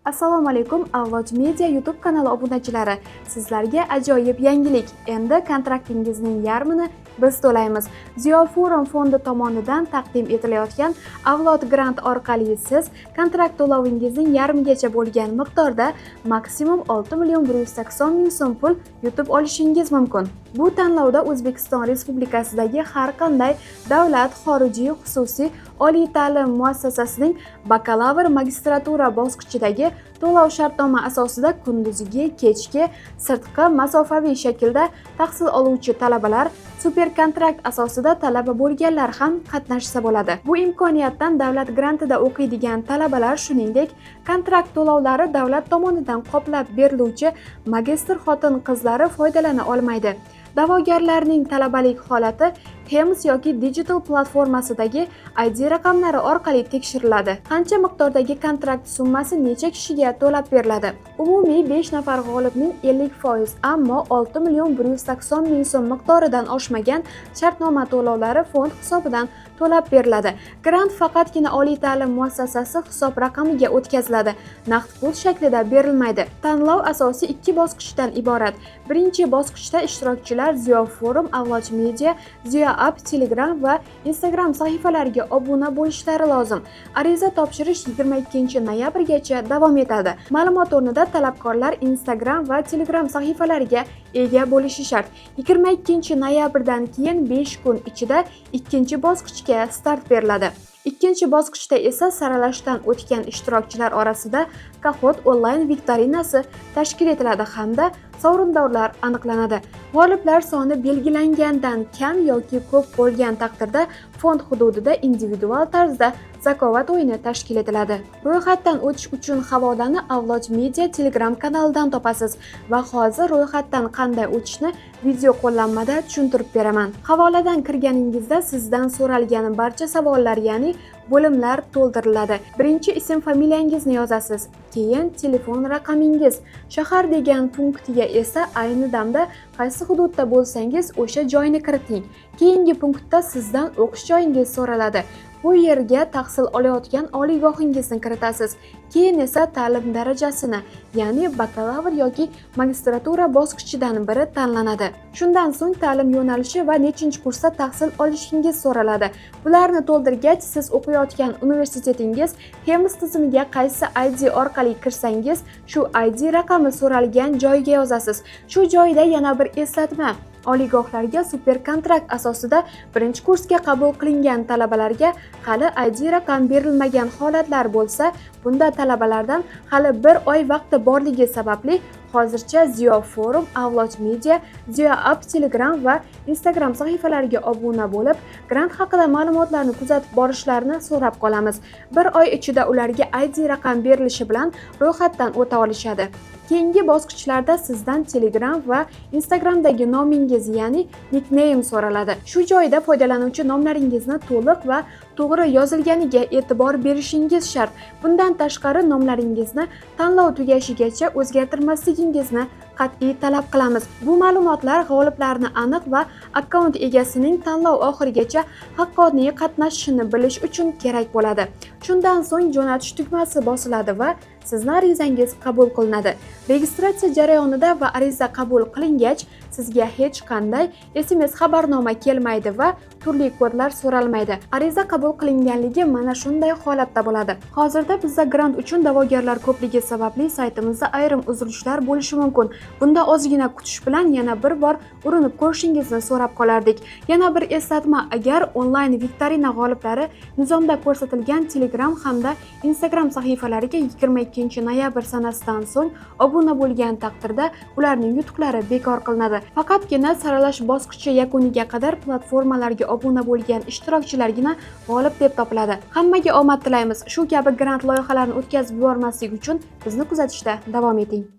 Assalomu alaykum, Avlod Media YouTube kanali obunachilari. Sizlarga ajoyib yangilik. Endi kontraktingizning yarmini biz to'laymiz. Ziyo Forum fondi tomonidan taqdim etilayotgan Avlod Grant orqali siz kontrakt to'lovingizning yarmigacha bo'lgan miqdorda, maksimum 6 million 180 ming so'm pul yutib olishingiz mumkin. Bu tanlovda O'zbekiston Respublikasidagi har qanday davlat, xorijiy, xususiy oliy ta'lim muassasasining bakalavr, magistratura bosqichidagi to'lov shartnoma asosida kunduzgi, kechki, sirtqi, masofaviy shaklda tahsil oluvchi talabalar, super kontrakt asosida talaba bo'lganlar ham qatnashsa bo'ladi. Bu imkoniyatdan davlat grantida o'qiydigan talabalar, shuningdek, kontrakt to'lovlari davlat tomonidan qoplab beriluvchi magistr xotin qizlari foydalana olmaydi. Da'vogarlarning talabalik holati HEMS yoki digital platformasidagi ID raqamlari orqali tekshiriladi. Qancha miqdordagi kontrakt summasi necha kishiga to'lab beriladi? Umumiy 5 nafar g'olibning 50%, ammo 6 million 180 ming so'm miqdoridan oshmagan shartnoma to'lovlari fond hisobidan to'lab beriladi. Grant faqatgina oliy ta'lim muassasasi hisob raqamiga o'tkaziladi, naqd pul shaklida berilmaydi. Tanlov asosiy ikki bosqichdan iborat. Birinchi bosqichda ishtirokchilar Ziyo Forum, Avlod Media, Ziyo App, Telegram va Instagram sahifalariga obuna bo'lishlari lozim. Ariza topshirish 22 noyabrgacha davom etadi. Ma'lumot o'rnida, talabgorlar Instagram va Telegram sahifalariga ega bo'lishi shart. 22 noyabrdan keyin 5 kun ichida ikkinchi bosqichga start beriladi. Ikkinchi bosqichda esa saralashdan o'tgan ishtirokchilar orasida Kahoot onlayn viktorinasi tashkil etiladi hamda sovrindorlar aniqlanadi. G'oliblar soni belgilangandan kam yoki ko'p bo'lgan taqdirda fond hududida individual tarzda zakovat o'yini tashkil etiladi. Ro'yxatdan o'tish uchun havolani Avlod Media Telegram kanalidan topasiz va hozir ro'yxatdan qanday o'tishni video qo'llanmada tushuntirib beraman. Havoladan kirganingizda sizdan so'ralgan barcha savollar, ya'ni bo'limlar to'ldiriladi. Birinchi ism familiyangizni yozasiz, keyin telefon raqamingiz, shahar degan punktiga esa ayni damda qaysi hududda bo'lsangiz, o'sha joyni kiriting. Keyingi punktda sizdan o'qish joyingiz so'raladi. Bu yerga tahsil olayotgan oliygohingizni kiritasiz. Keyin esa ta'lim darajasini, ya'ni bakalavr yoki magistratura bosqichidan biri tanlanadi. Shundan so'ng ta'lim yo'nalishi va nechinchi kursda tahsil olishingiz so'raladi. Bularni to'ldirgach, siz o'qiyotgan universitetingiz HEMS tizimiga qaysi ID orqali kirsangiz, shu ID raqami so'ralgan joyga yozasiz. Shu joyda yana bir eslatma. Oliygohlarga super kontrakt asosida birinchi kursga qabul qilingan talabalarga hali ID raqam berilmagan holatlar bo'lsa, bunda talabalardan hali bir oy vaqti borligi sababli hozircha Ziyo Forum, Avlod Media, Ziyo App, Telegram va Instagram sahifalariga obuna bo'lib, grant haqida ma'lumotlarni kuzatib borishlarini so'rab qolamiz. Bir oy ichida ularga ID raqam berilishi bilan ro'yxatdan o'ta olishadi. Keyingi bosqichlarda sizdan Telegram va Instagramdagi nomingiz, ya'ni nickname so'raladi. Shu joyda foydalanuvchi nomlaringizni to'liq va to'g'ri yozilganiga e'tibor berishingiz shart. Bundan tashqari, nomlaringizni tanlov tugashigacha o'zgartirmasligingizni qat'iy talab qilamiz. Bu ma'lumotlar g'oliblarni aniq va akkaunt egasining tanlov oxirigacha haqqoniy qatnashishini bilish uchun kerak bo'ladi. Shundan so'ng jo'natish tugmasi bosiladi va sizni arizangiz qabul qilinadi. Registratsiya jarayonida va ariza qabul qilingach, sizga hech qanday SMS xabarnoma kelmaydi va turli kodlar so'ralmaydi. Ariza qabul qilinganligi mana shunday holatda bo'ladi. Hozirda bizda grant uchun da'vogarlar ko'pligi sababli saytimizda ayrim uzilishlar bo'lishi mumkin. Bunda ozgina kutish bilan yana bir bor urinib ko'rishingizni so'rab qolardik. Yana bir eslatma: agar onlayn viktorina g'oliblari nizomda ko'rsatilgan Telegram hamda Instagram sahifalariga 22 noyabr sanasidan so'ng obuna bo'lgan taqdirda, ularning yutuqlari bekor qilinadi. Faqatgina saralash bosqichi yakuniga qadar platformalarga obuna bo'lgan ishtirokchilargina g'olib deb topiladi. Hammaga omad tilaymiz. Shu kabi grant loyihalarini o'tkazib yubormaslik uchun bizni kuzatishda davom eting.